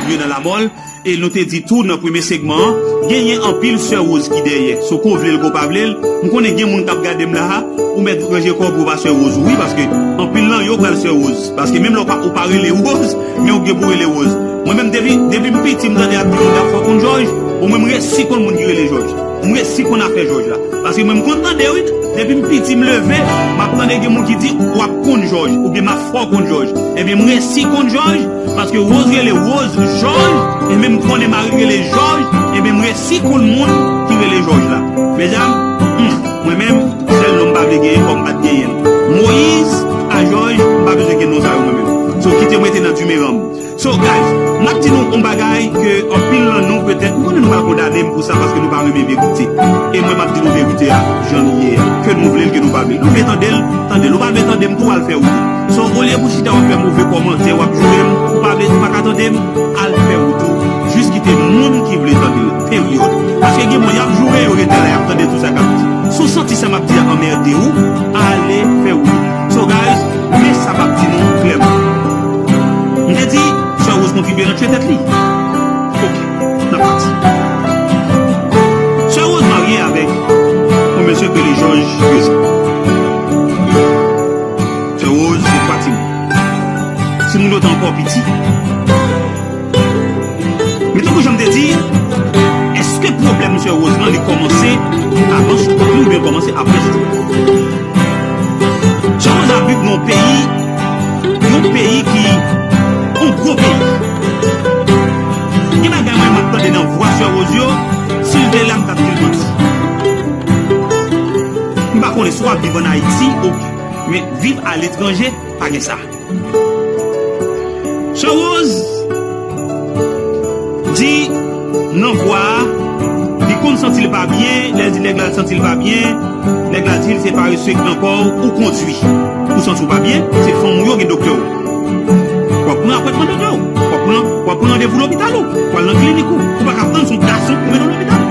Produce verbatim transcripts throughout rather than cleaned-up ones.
Yo nan lamòl, e nou te di tou nan premye segman an, genyen anpil sè Rose ki dèyè. So, ke w vle l, ke w pa vle l, m konnen gen moun k ap gade m la a, ou mèt ranje kò w pou w pa sè Rose ou, wi, paske anpil nan yo pral sè Rose. Paske menm lè w pa, ou pa rele Rose, men ou gen pou rele Rose. Mwen menm, depi, depi m piti, m tande y ap di moun y ap fè w konn Jòj, bon, mwen, m resi konn moun ki rele Jòj. M resi konn afè Jòj la. Paske mwen, m konn tande, wi. Depi m piti, m leve, m ap tande gen moun ki di, "W ap konn Jòj," oubyen, "M ap fè w konn Jòj." Ebyen, m resi konn Jòj, paske Rose rele Rose Jòj, e menm m konnen mari rele Jòj, ebyen, m resi konn moun ki rele Jòj la. Medam, hmm, mwen menm, sèl non m pa vle genyen, kòm m pa t genyen l. Moyiz a Jòj, m pa bezwen gen non sa yo mwen menm. So, kite m rete nan dimeranm. So, guys, m ap di nou yon bagay ke anpil nan nou, petèt, m konnen nou pral kondane m pou sa paske nou pa renmen verite. E mwen, m ap di nou verite a, jan li ye a. Ke nou vle l, ke nou pa vle l. Nou vle tande l, tande l. Ou pa vle tande m tou, al fè wout ou. So, olye pou chita w ap fè move kòmantè, w ap joure m, ou pa vle, ou pa ka tande m, al fè wout ou. Jis kite moun ki vle tande l. Peryòd. Paske gen moun y ap joure, yo rete la, y ap tande tou sa k ap di. Si w santi sa m ap di a anmède ou, ale fè wout ou. So, guys, men sa m ap di nou klèman. M te di, Sè Rose kontribye nan tchwe tèt li. Oke, n ap pati. Sè Rose marye avèk yon mesye ki rele Jòj Trezò. Sè Rose gen twa timoun. Timoun yo te ankò piti. Men tankou jan m te di, èske pwoblèm Sè Rose lan li kòmanse avan Stroke li oubyen kòmanse apre Stroke? Sè Rose ap viv nan yon peyi, yon peyi ki, yon gwo peyi. Gen bagay mwen, mwen tande nan vwa Sè Rose yo, si l te la, m t ap di l manti. M pa konnen si w ap viv ann Ayiti, oke. Men viv aletranje, pa gen sa. Sè Rose di nan vwa a, li konn santi l pa byen, lè l di nèg la l santi l pa byen, nèg la di l se parese k nan kò w, ou kondui, ou santi w pa byen, se fanm ou yo gen doktè w. W ap pran apwentman doktè w, w ap pran, w ap pran randevou lopital ou, w al nan klinik ou, ou pa ka tann se yon gason pou mennen w lopital.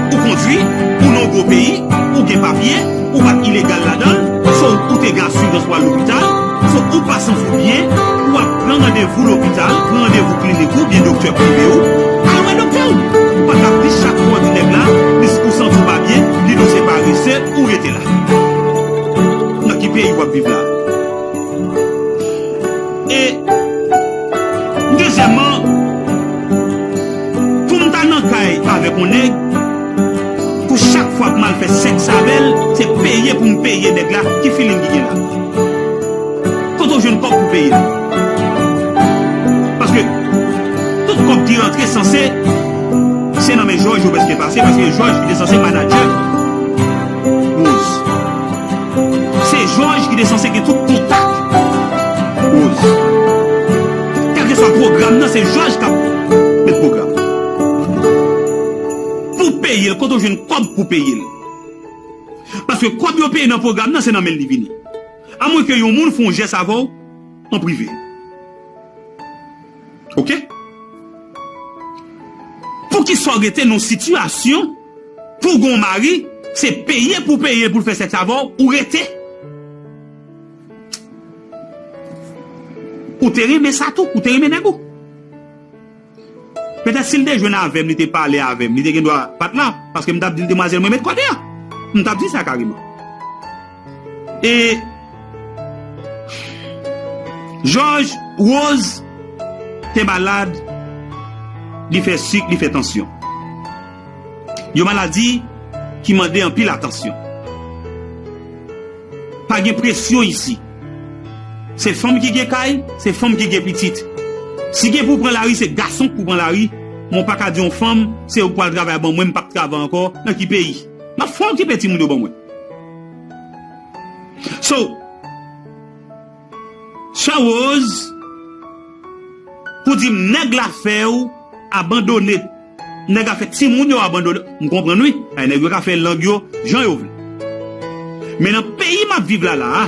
Ou kondui, ou nan yon gwo peyi, ou gen papye, ou pa t ilegal ladan l, so ou te gen asirans pou al lopital, so ou pa santi w byen, ou ap pran randevou lopital, pran randevou klinik ou byen doktè prive ou, al wè doktè w. Ou pa t ap di chak fwa w di nèg la, li, ou santi w pa byen, li di w se parese, ou rete la. Nan ki peyi w ap viv la? E, dezyèmman, pou m ta nan kay avèk yon nèg, pou chak fwa pou m al fè sèks avè l, se peye pou m peye nèg la, ki feeling ki gen la? Kote w jwenn kòb pou peye l? Paske tout kòb ki rantre sanse se nan men Jòj yo prèske pase, paske Jòj ki te sanse manadjè Rose. Se Jòj ki te sanse gen tout kontak Rose. Kèlkeswa pwogram nan, se Jòj k ap met pwogram. Pou peye l, kote w jwenn kòb pou peye l? Paske kòb yo peye nan pwogram nan, se nan men l li vini. Amwenke yon moun fè yon jès avè w an prive. Oke? Poukisa w rete nan yon sitiyasyon pou w gen yon mari, se peye pou peye pou l fè sèks avè w, ou rete? Ou te renmen sa tou, ou te renmen nèg ou. Petèt si l te jwenn avè m, li te pale avè m, li te gen dwa pa t la, paske m t ap di l, "Demwazèl, mwen met kote a." M t ap di sa kareman. E Jòj Rose te malad, li fè sik, li fè tansyon. Yon maladi ki mande anpil atansyon. Pa gen presyon isi. Se fanm ki gen kay, se fanm ki gen pitit. Si gen pou pran lari, se gason k pou pran lari. Mwen pa ka di yon fanm, se ou k pral travay ban mwen, m p ap travay ankò. Nan ki peyi? M ap fè w okipe timoun yo ban mwen. So, Sè Rose, pou di m nèg la fè w abandone, nèg la fè timoun yo abandone, m konprann wi. Ay, nèg yo ka fè lang yo jan yo vle. Men nan peyi m ap viv la, la a,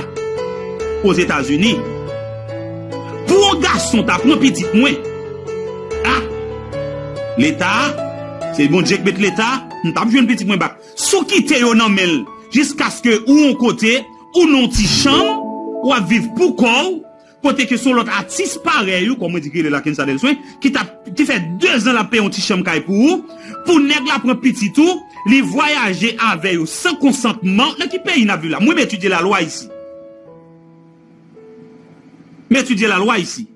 Ozetazini, pou yon gason ta pran pitit mwen, a, Leta, se Bondye k met Leta, m t ap jwenn pitit mwen bak. Si w kite yo nan men l, jiskaske ou yon kote, ou nan yon ti chanm, w ap viv pou kò w, kote ke se yon lòt atis parèy ou, kòm mwen di ki rele Lakensa Delswen, ki t ap, ki fè dezan l ap peye yon ti chanm kay pou ou, pou nèg la pran pitit ou, li vwayaje avè yo san konsantman, nan ki peyi n ap viv la? Mwen, m etidye lalwa isi. M etidye lalwa isi.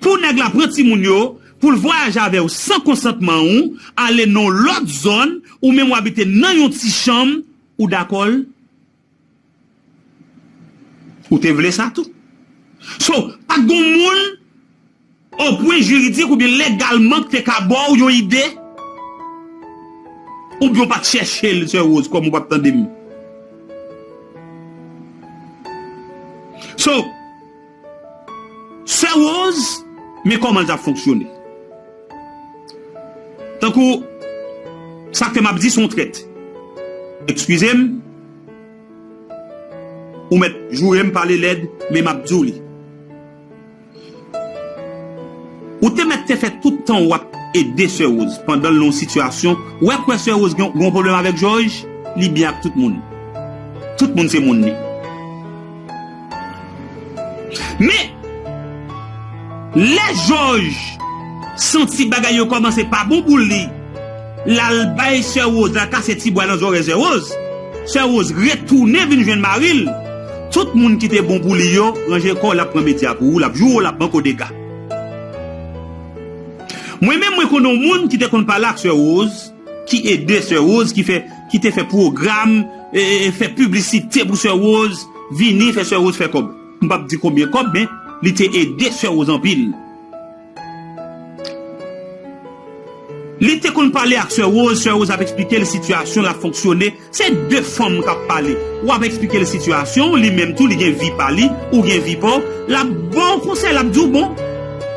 Pou nèg la pran timoun yo, pou l vwayaje avè yo san konsantman ou, ale nan yon lòt zòn, ou menm w abite nan yon ti chanm, ou dakò l? Ou te vle sa tou. So, pa t gon moun o pwen jiridik oubyen legalman ki te ka ba w yon ide, oubyen w pa t chèche l, Sè Rose, kòm ou p ap tande m. So, Sè Rose, men kòman l t ap fonksyone. Tankou, sa k fè m ap di se yon trèt. Ekskize m, ou mèt joure m, pale lèd, men m ap di w li. Ou te mèt te fè tout tan w ap ede Sè Rose pandan l nan yon sitiyasyon. Ou wè, kwè Sè Rose gen gen yon pwoblèm avèk Jòj, li byen ak tout moun. Tout moun se moun li. Men, lè Jòj santi bagay yo kòmanse pa bon pou li, l al bay Sè Rose, l al kase ti bwa nan zòrèy Sè Rose. Sè Rose retounen vin jwenn mari l. Tout moun ki te bon pou li yo, ranje kò w, l ap pran medya pou ou, l ap joure w, l ap ban kou dega. Mwen menm, mwen konnen yon moun ki te konn pale ak Sè Rose, ki ede Sè Rose, ki fè, ki te fè pwogram, e, e, e fè piblisite pou Sè Rose, vini fè Sè Rose fè kòb. M p ap di konbyen kòb, men li te ede Sè Rose anpil. Li te konn pale ak Sè Rose, Sè Rose ap eksplike l sitiyasyon l ap fonksyone. Se de fanm k ap pale. W ap eksplike l sitiyasyon, li menm tou, li gen vi pa li, ou gen vi pa w. L ap ba w konsèy, l ap di w bon.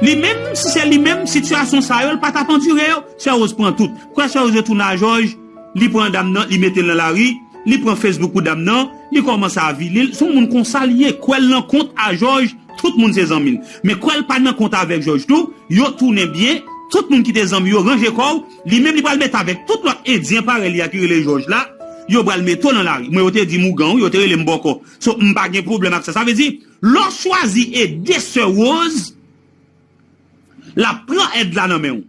Li menm, si se li menm, sitiyasyon sa yo, l pa t ap andire yo. Sè Rose pran tout. Kwè Sè Rose retounen a Jòj, li pran dam nan, li mete l nan lari, li pran Facebook pou dam nan, li kòmanse avili l. Se yon moun konsa l ye. Kwè l nan kont a Jòj, tout moun se zanmi l. Men kwè l pa nan kont avèk Jòj tou, yo tounen byen, tout moun ki te zanmi yo ranje kò w, li menm li pral mete avèk tout lòt endyen parèy li a ki rele Jòj la, yo pral mete w nan lari. Mwen, yo te di m ougan, wi, yo te rele m bòkò. So, m pa gen pwoblèm ak sa. Sa vle di, lè w chwazi ede Sè Rose, l ap pran èd la nan men w.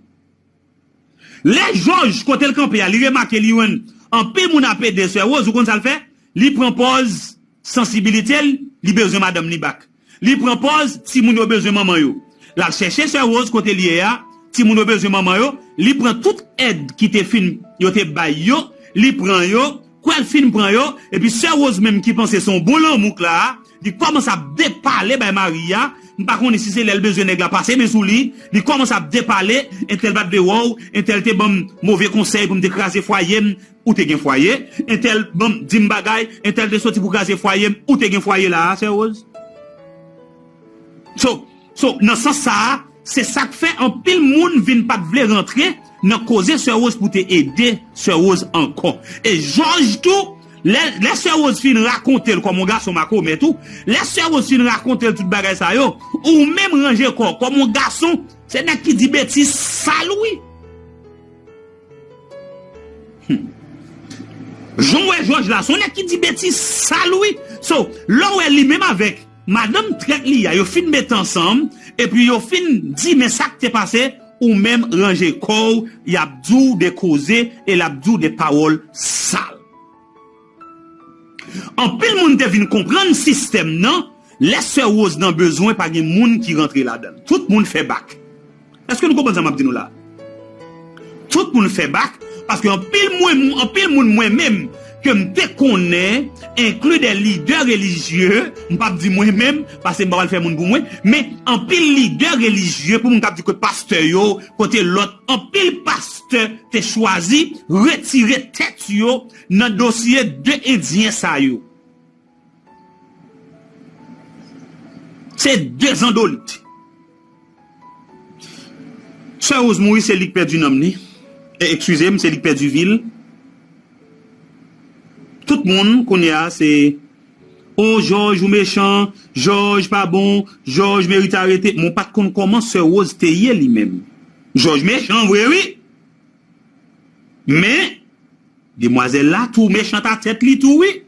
Lè Jòj, kote l kanpe a, li remake li jwenn anpil moun ap ede Sè Rose, ou konn sa l fè? Li pran pòz sansibilite l, li bezwen madanm li back. Li pran pòz timoun yo bezwen manman yo. L al chèche Sè Rose kote l ye a, timoun yo bezwen manman yo, li pran tout èd ki te fin yo te bay yo, li pran yo, kwè l fin pran yo, epi Sè Rose menm ki panse se yon bon lanmou k la a, li kòmanse ap depale bay mari a, m pa konnen si se lè l bezwen nèg la pase men sou li, li kòmanse ap depale, entèl pa t vle wè w, entèl te ban m move konsèy pou m te kraze fwaye m, ou te gen fwaye, entèl ban m, di m bagay, entèl te soti pou kraze fwaye m, ou te gen fwaye la a, Sè Rose. So, so, nan sans sa a, se sa k fè anpil moun vin pa t vle rantre nan koze Sè Rose pou te ede Sè Rose ankò. E Jòj tou, lè, lè Sè Rose fin rakonte l kòm yon gason makomè tou, lè Sè Rose fin rakonte l tout bagay sa yo, ou menm ranje kò w kòm yon gason, se nèg ki di betiz sal wi. Hmm. Jan w wè Jòj la, se yon nèg ki di betiz sal wi. So, lè w wè li menm avèk madanm trèt li a, yo fin mete ansanm, epi yo fin di men sa k te pase, ou menm ranje kò w, y ap di w de koze e l ap di w de pawòl sal. Anpil moun te vin konprann sistèm nan, lè Sè Rose nan bezwen, pa gen moun ki rantre ladan l. Tout moun fè bak. Èske nou konprann sa m ap di nou la? Tout moun fè bak, paske anpil mwen, anpil moun mwen menm, ke m te konnen, enkli de lidè relijye, m p ap di mwen menm, paske m pa pral fè moun pou mwen, men anpil lidè relijye, pou moun k ap di kote pastè yo, kote lòt, anpil pastè te chwazi retire tèt yo nan dosye de endyen sa yo. Se de zandolit. Sè Rose mouri, se li k pèdi nanm li. E, ekskize m, se li k pèdi vi l. Tout moun, kounye a, se, o, Jòj, ou mechan, Jòj pa bon, Jòj merite arete. Mwen pa t konn kòman Sè Rose te ye li menm. Jòj mechan vre, wi. Men, demwazèl la tou mechan a tèt li tou, wi.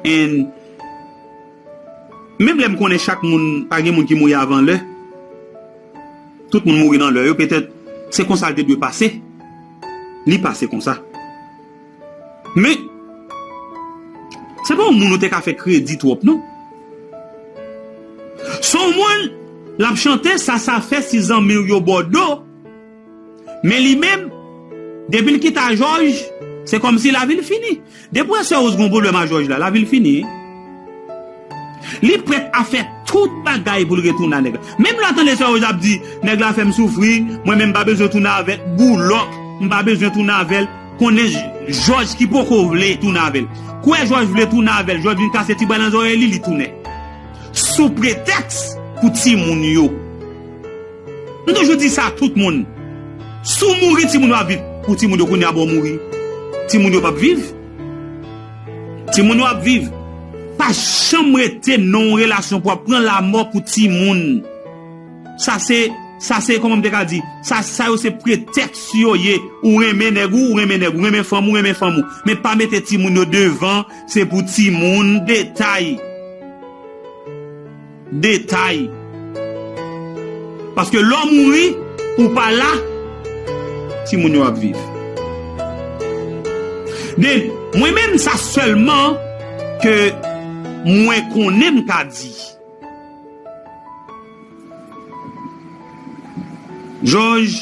And Menm lè m konnen chak moun, pa gen moun ki mouri avan lè. Tout moun mouri nan lè yo, petèt se konsa l te dwe pase. Li pase konsa. Men, se pa yon moun ou te ka fè kredi twòp, non. Se yon moun, l ap chante, sa sa fè si zanmi w yo bò do, men li menm, depi l kite a Jòj, se kòmsi lavi l fini. Depi w wè Sè Rose gen yon pwoblèm a Jòj la, lavi l fini. Li prèt a fè tout bagay pou l retounen a nèg la. Menm lè w tande Sè Rose ap di, nèg la fè m soufri, mwen menm m pa bezwen tounen avè l, boulòk, m pa bezwen tounen avè l. Konnen J-, Jòj ki poko vle tounen avè l. Kwè Jòj vle tounen avè l, Jòj vin kase ti bwa nan zòrèy li, li tounen. Sou pretèks pou timoun yo. M toujou di sa a tout moun. Si w mouri, timoun yo ap viv. Pou timoun yo kounye a bon mouri. Timoun yo p ap viv. Timoun yo ap viv. Pa janm rete nan yon relasyon pou ap pran lamò pou timoun. Sa se, sa se, kòman m te ka di? Sa, sa yo se pretèks yo ye. Ou renmen nèg ou, ou renmen nèg ou, ou renmen fanm ou, ou renmen fanm ou. Men pa mete timoun yo devan, se pou timoun, detay. Detay. Paske lè w mouri, ou pa la, timoun yo ap viv. Men, mwen menm, sa sèlman ke mwen konnen m ka di. Jòj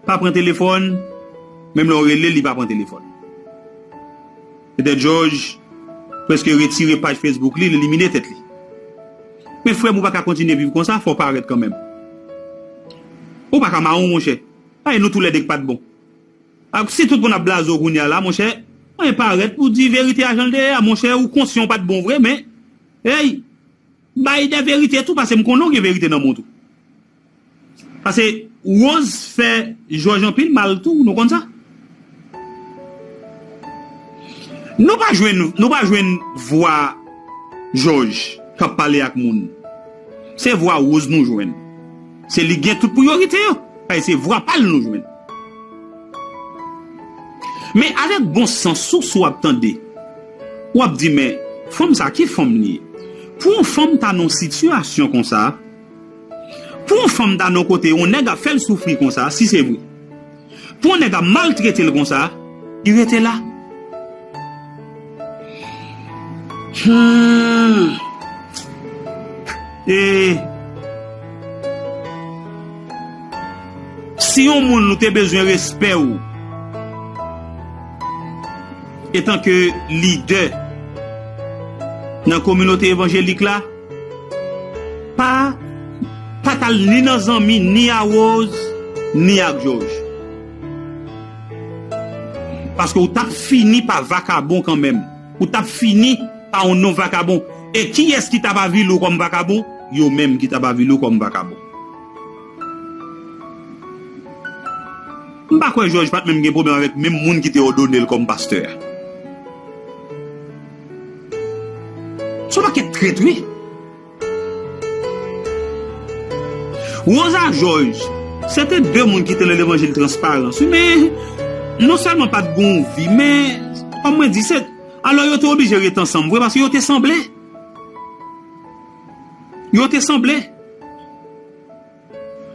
pa pran telefòn, menm lè w rele l, li pa pran telefòn. Petèt Jòj prèske retire paj Facebook li, l elimine tèt li. Men frè m, ou pa ka kontinye viv konsa, fò w parèt kanmenm. Ou pa ka mawon, monchè. Ay, nou toulède k pa t bon. Ak si tout moun ap blaze w kounye a la, monchè, anyen parèt pou di verite a jan l te ye a, monchè, ou konsyan w pa t bon vre, men, ey, bay de verite tou, paske m konnen w gen verite nan men w tou. Paske Rose fè Jòj anpil mal tou, nou konn sa. Nou pa jwenn, nou pa jwenn vwa Jòj k ap pale ak moun. Se vwa Rose nou jwenn. Se li gen tout priyorite yo. Paske se vwa pa l nou jwenn. Men avèk bon sans ou, si w ap tande, w ap di, men fanm sa, ki fanm li ye? Pou yon fanm ta nan yon sitiyasyon konsa, pou yon fanm ta nan yon kote, yon nèg ap fè l soufri konsa, si se vre, pou yon nèg ap maltrete l konsa, li rete la. Hmm. E si yon moun ou te bezwen respè w, etanke lidè nan kominote evanjelik la, pa, pa t al ni nan zanmi, ni a Rose, ni ak Jòj. Paske ou t ap fini pa vakabon kanmenm. Ou t ap fini pa yon non vakabon. E kiyès ki t ap avili w kòm vakabon? Yo menm ki t ap avili w kòm vakabon. M pa kwè Jòj pa t menm gen pwoblèm avèk menm moun ki te òdone l kòm pastè a. Se yon pakèt trèt, wi. Rose ak Jòj, se te de moun ki te nan levanjil transparans, wi, men non sèlman pa t gen yon vi, men, kòm mwen di, se, alò yo te oblije ret ansanm vre, paske yo te sanble. Yo te sanble.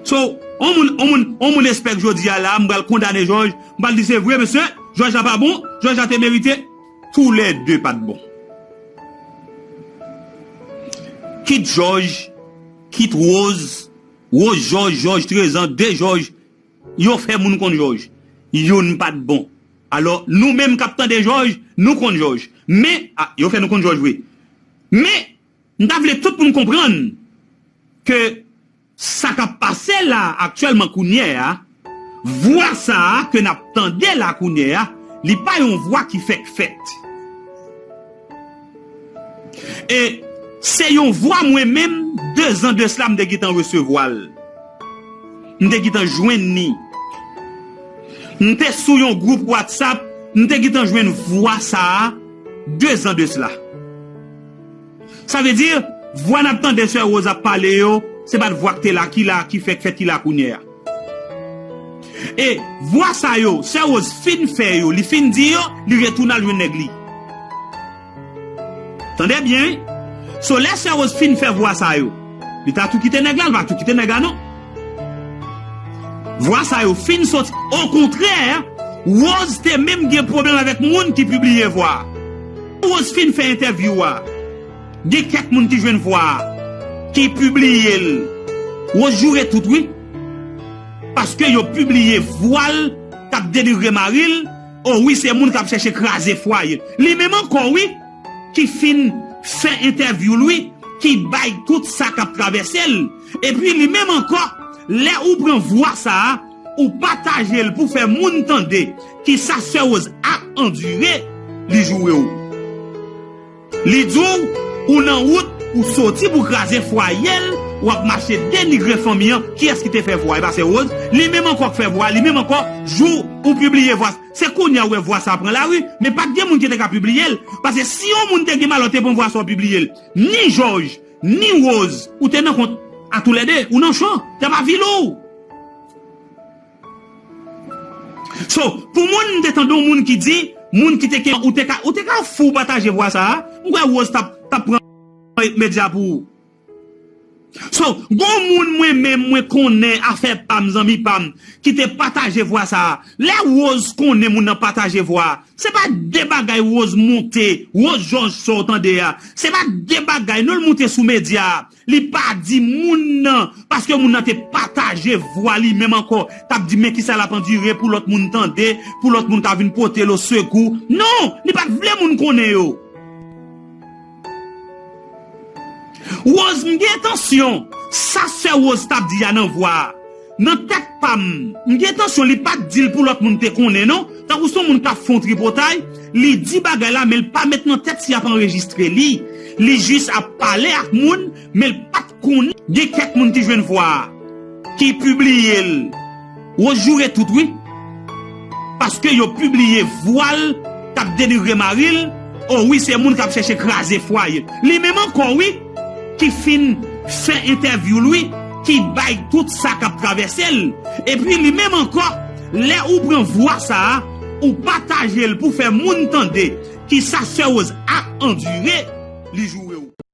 So, on moun, on moun, on moun espèk jodi a la, m pral kondane Jòj, m pral di se vre, mesye, Jòj la pa bon, Jòj la te merite, toulède pa t bon. Kit Jòj, kit Rose, Rose Jòj, Jòj trezan, de Jòj, yo fè moun konn Jòj. Youn pa t bon. Alò, nou menm k ap tande Jòj, nou konn Jòj. Men, a, yo fè nou konn Jòj vre. Men, m ta vle tout moun konprann ke sa k ap pase la aktyèlman kounye a, vwa sa a ke n ap tande la kounye a, li pa yon vwa ki fèk fèt. E se yon vwa mwen menm, de zan de sila, m te gentan resevwa l. M te gentan jwenn ni. M te sou yon gwoup WhatsApp, m te gentan jwenn vwa sa a, de zan de sila. Sa vle di, vwa n ap tande sè Rose ap pale yo, se pa t vwa k te la, ki la, ki fèk fèt, ki la kounye a. E vwa sa yo, sè Rose fin fè yo, li fin di yo, li retounen al jwenn nèg li. Tande byen, wi. So, lè sè Rose fin fè vwa sa yo, li ta tou kite nèg la, li pa tou kite nèg la non. Vwa sa yo fin soti. Okontrè, Rose te menm gen pwoblèm avèk moun ki pibliye vwa. Rose fin fè entèvyou a, gen kèk moun ki jwenn vwa a, ki pibliye l. Rose joure tout, wi. Paske yo pibliye vwa l k ap denigre mari l. O wi, se moun k ap chèche kraze fwaye l. Li menm ankò, wi, ki fin fè entèvyou l, wi, ki bay tout sa k ap travèse l. Epi li menm ankò, lè ou pran vwa sa a, ou pataje l pou fè moun tande kisa sè Rose ap andire, li joure w. Li di w, ou nan wout, ou soti pou kraze fwaye l, w ap mache denigre fanmi an. Kiyès ki te fè vwa? E pa sè Rose? Li menm ankò k fè vwa, li menm ankò, jou ou pibliye vwa. Se kounye a ou wè vwa sa a pran lari, men pa t gen moun ki te ka pibliye l. Paske si yon moun te gen malè te pran vwa sa a pibliye l, ni Jòj, ni Rose, ou te nan kont atoulède, ou nan cho, t ap avili w. So, pou moun, m te tande yon moun ki di, moun ki te ke, ou te ka, ou te ka fou pataje vwa sa a, m kwè Rose t ap, t ap pran medya pou ou. So, gon moun mwen menm mwen konnen afè pa m, zanmi pa m, ki te pataje vwa sa a. Lè Rose konnen moun nan pataje vwa a, se pa de bagay Rose monte, Rose Jòj sa w tande a. Se pa de bagay non l monte sou medya a. Li pa di moun nan, paske moun nan te pataje vwa li menm ankò, t ap di men kisa l ap andire pou lòt moun tande, pou lòt moun ka vin pote l o sekou. Non, li pa t vle moun konnen yo. Rose, m gen entansyon, sa sè Rose t ap di a nan vwa a. Nan tèt pa m, m gen entansyon li pa t di l pou lòt moun te konnen non. Tankou se yon moun k ap fè yon tripotay, li di bagay la, men l pa met nan tèt si y ap anrejistre li. Li jis ap pale ak moun, men l pa t konnen. Gen kèk moun ki jwenn vwa a, ki pibliye l. Rose joure tout, wi. Paske yo pibliye vwa l k ap denigre mari l. O wi, se moun k ap chèche kraze fwaye l. Li menm ankò, wi, ki fin fè entèvyou l, wi, ki bay tout sa k ap travèse l. Epi li menm ankò, lè ou pran vwa sa a, ou pataje l pou fè moun tande kisa sè Rose ap andire, li joure w.